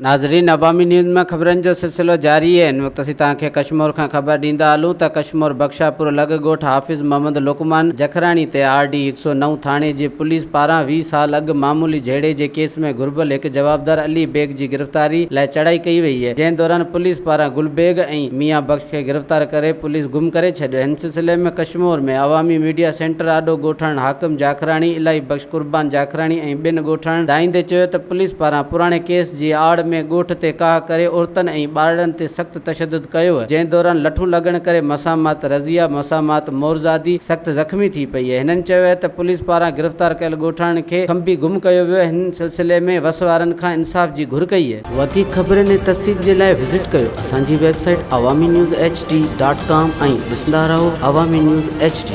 ناظرين عوامي نيوز ۾ خبرن جو سلسلو جاري آهي هن وقت اسين توهان کي ڪشمور کان خبر ڏيندا هلون ته ڪشمور بخشاپور لڳ ڳوٺ حافظ محمد لقمان جکراڻي تي آر ڊي 109 ٿاڻي جي پوليس پاران 20 سال اڳ معمولي جهيڙي جي ڪيس ۾ گهربل هڪ جوابدار علي بيگ جي گرفتاري لاء چڙهائي ڪئي وئي جنهن دوران پوليس پاران گل بيگ ۽ ميان بخش کي گرفتار ڪري پوليس گم ڪري ڇڏيو هن سلسلي ۾ ڪشمور ۾ عوامي ميڊيا سينٽر آڏو ڳوٺاڻن حاڪم جاکراڻي، الاهي بخش قربان جاکراڻي ۽ ٻين ڳوٺاڻن دانهيندي چيو ته پوليس پاران پراڻي ڪيس جي آڙ ۾ ڳوٺ تي ڪاهه ڪري عورتن ۽ ٻارڙن تي سخت تشدد ڪيو جنهن دوران لٺون لڳڻ ڪري مسامات رضيه مسامات مورزادي سخت زخمي ٿي پئي هنن چيو ته پوليس پاران گرفتار ڪيل ڳوٺاڻن کي کنڀي گم ڪيو ويو هن سلسلي ۾ وس وارن کان انصاف جي گهر ڪئي. وڌيڪ خبرن ۽ تفصيل جي لاء وزٽ ڪيو اسان جي website Awami news H D dot com ۽ ڏسندا رهو عوامي نيوز ايڇ ڊي.